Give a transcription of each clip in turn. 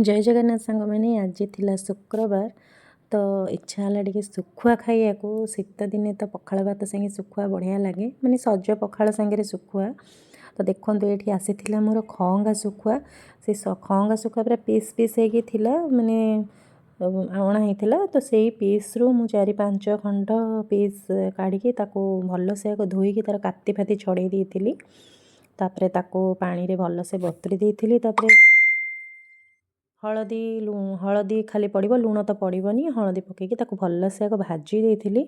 ଜୟ ଜଗନ୍ନାଥ ସାଙ୍ଗମାନେ। ଆଜି ଥିଲା ଶୁକ୍ରବାର, ତ ଇଚ୍ଛା ହେଲା ଟିକେ ଶୁଖୁଆ ଖାଇବାକୁ। ଶୀତ ଦିନେ ତ ପଖାଳ ଭାତ ସାଙ୍ଗେ ଶୁଖୁଆ ବଢ଼ିଆ ଲାଗେ, ମାନେ ସଜ ପଖାଳ ସାଙ୍ଗରେ ଶୁଖୁଆ। ତ ଦେଖନ୍ତୁ, ଏଇଠି ଆସିଥିଲା ମୋର ଖଅଙ୍ଗା ଶୁଖୁଆ। ସେ ଖଅଙ୍ଗା ଶୁଖୁଆ ପୁରା ପିସ୍ ପିସ୍ ହେଇକି ଥିଲା, ମାନେ ଅଣା ହେଇଥିଲା। ତ ସେଇ ପିସ୍ରୁ ମୁଁ 4-5 ଖଣ୍ଡ ପିସ୍ କାଢ଼ିକି ତାକୁ ଭଲସେ ଆଗ ଧୋଇକି ତା'ର କାତି ଫାତି ଛଡ଼େଇ ଦେଇଥିଲି। ତାପରେ ତାକୁ ପାଣିରେ ଭଲସେ ବତୁରି ଦେଇଥିଲି। ତାପରେ ହଳଦୀ, ହଳଦୀ ଖାଲି ପଡ଼ିବ, ଲୁଣ ତ ପଡ଼ିବନି। ହଳଦୀ ପକାଇକି ତାକୁ ଭଲସେ ଆଗ ଭାଜି ଦେଇଥିଲି।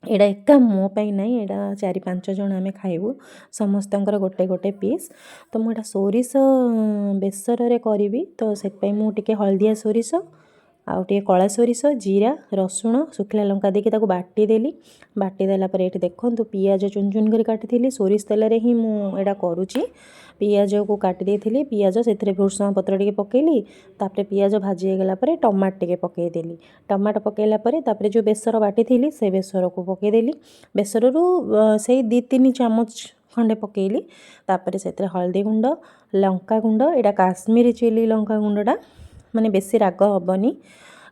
ଏଇଟା ଏକା ମୋ ପାଇଁ ନାହିଁ, ଏଇଟା 4-5 ଜଣ ଆମେ ଖାଇବୁ, ସମସ୍ତଙ୍କର ଗୋଟେ ଗୋଟେ ପିସ୍। ତ ମୁଁ ଏଇଟା ସୋରିଷ ବେସରରେ କରିବି, ତ ସେଥିପାଇଁ ମୁଁ ଟିକେ ହଳଦିଆ ସୋରିଷ ଆଉ ଟିକେ କଳା ସୋରିଷ, ଜିରା, ରସୁଣ, ଶୁଖିଲା ଲଙ୍କା ଦେଇକି ତାକୁ ବାଟିଦେଲି। ବାଟି ଦେଲା ପରେ ଏଇଠି ଦେଖନ୍ତୁ, ପିଆଜ ଚୁନ ଚୁନ କରି କାଟିଥିଲି। ସୋରିଷ ତେଲରେ ହିଁ ମୁଁ ଏଇଟା କରୁଛି। ପିଆଜକୁ କାଟି ଦେଇଥିଲି, ପିଆଜ ସେଥିରେ ଭୃଷଙ୍ଗ ପତ୍ର ଟିକେ ପକାଇଲି। ତାପରେ ପିଆଜ ଭାଜି ହେଇଗଲା ପରେ ଟମାଟୋ ଟିକେ ପକାଇଦେଲି। ଟମାଟୋ ପକାଇଲା ପରେ ତାପରେ ଯେଉଁ ବେସର ବାଟିଥିଲି, ସେ ବେସରକୁ ପକାଇଦେଲି। ବେସରରୁ ସେଇ 2-3 ଚାମଚ ଖଣ୍ଡେ ପକାଇଲି। ତାପରେ ସେଥିରେ ହଳଦୀ ଗୁଣ୍ଡ, ଲଙ୍କା ଗୁଣ୍ଡ, ଏଇଟା କାଶ୍ମୀରୀ ଚିଲି ଲଙ୍କା ଗୁଣ୍ଡଟା, ମାନେ ବେଶୀ ରାଗ ହେବନି।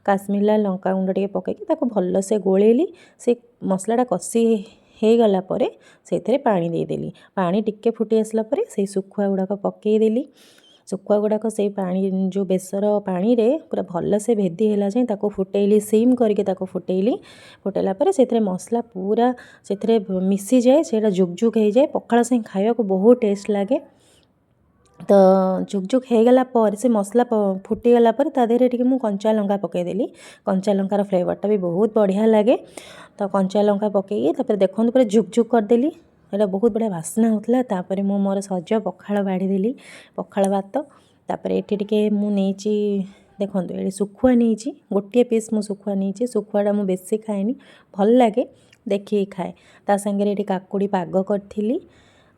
କାଶ୍ମୀର ଲଙ୍କା ଗୁଣ୍ଡ ଟିକେ ପକାଇକି ତାକୁ ଭଲସେ ଗୋଳେଇଲି। ସେ ମସଲାଟା କଷି ହେଇଗଲା ପରେ ସେଇଥିରେ ପାଣି ଦେଇଦେଲି। ପାଣି ଟିକେ ଫୁଟି ଆସିଲା ପରେ ସେଇ ଶୁଖୁଆ ଗୁଡ଼ାକ ପକାଇଦେଲି। ଶୁଖୁଆ ଗୁଡ଼ାକ ସେଇ ପାଣି, ଯେଉଁ ବେସର ପାଣିରେ ପୁରା ଭଲସେ ଭେଦି ହେଲା ଯାଏଁ ତାକୁ ଫୁଟେଇଲି, ସିମ୍ କରିକି ତାକୁ ଫୁଟେଇଲି। ଫୁଟେଇଲା ପରେ ସେଥିରେ ମସଲା ପୁରା ସେଥିରେ ମିଶିଯାଏ, ସେଇଟା ଜୁକ୍ ଜୁକ୍ ହେଇଯାଏ। ପଖାଳ ସାଙ୍ଗେ ଖାଇବାକୁ ବହୁତ ଟେଷ୍ଟ ଲାଗେ। ତ ଜୁକ୍ ଜୁକ୍ ହେଇଗଲା ପରେ, ସେ ମସଲା ଫୁଟିଗଲା ପରେ ତା ଦେହରେ ଟିକେ ମୁଁ କଞ୍ଚା ଲଙ୍କା ପକାଇଦେଲି। କଞ୍ଚା ଲଙ୍କାର ଫ୍ଲେଭରଟା ବି ବହୁତ ବଢ଼ିଆ ଲାଗେ। ତ କଞ୍ଚା ଲଙ୍କା ପକାଇକି ତାପରେ ଦେଖନ୍ତୁ, ପୁରା ଜୁକ୍ ଜୁକ୍ କରିଦେଲି। ଏଇଟା ବହୁତ ବଢ଼ିଆ ବାସ୍ନା ହେଉଥିଲା। ତାପରେ ମୁଁ ମୋର ସଜ ପଖାଳ ବାଢ଼ିଦେଲି, ପଖାଳ ଭାତ। ତାପରେ ଏଠି ଟିକେ ମୁଁ ନେଇଛି, ଦେଖନ୍ତୁ, ଏଠି ଶୁଖୁଆ ନେଇଛି। ଗୋଟିଏ ପିସ୍ ମୁଁ ଶୁଖୁଆ ନେଇଛି। ଶୁଖୁଆଟା ମୁଁ ବେଶୀ ଖାଏନି, ଭଲ ଲାଗେ, ଦେଖିକି ଖାଏ। ତା ସାଙ୍ଗରେ ଏଠି କାକୁଡ଼ି ପାଗ କରିଥିଲି।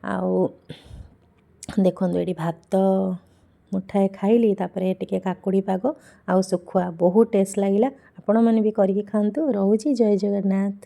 ଆଉ ଦେଖନ୍ତୁ, ଏଠି ଭାତ ମୁଠାଏ ଖାଇଲି, ତାପରେ ଟିକେ କାକୁଡ଼ି ପାଗ ଆଉ ଶୁଖୁଆ, ବହୁତ ଟେଷ୍ଟ ଲାଗିଲା। ଆପଣମାନେ ବି କରିକି ଖାଆନ୍ତୁ। ରହୁଛି, ଜୟ ଜଗନ୍ନାଥ।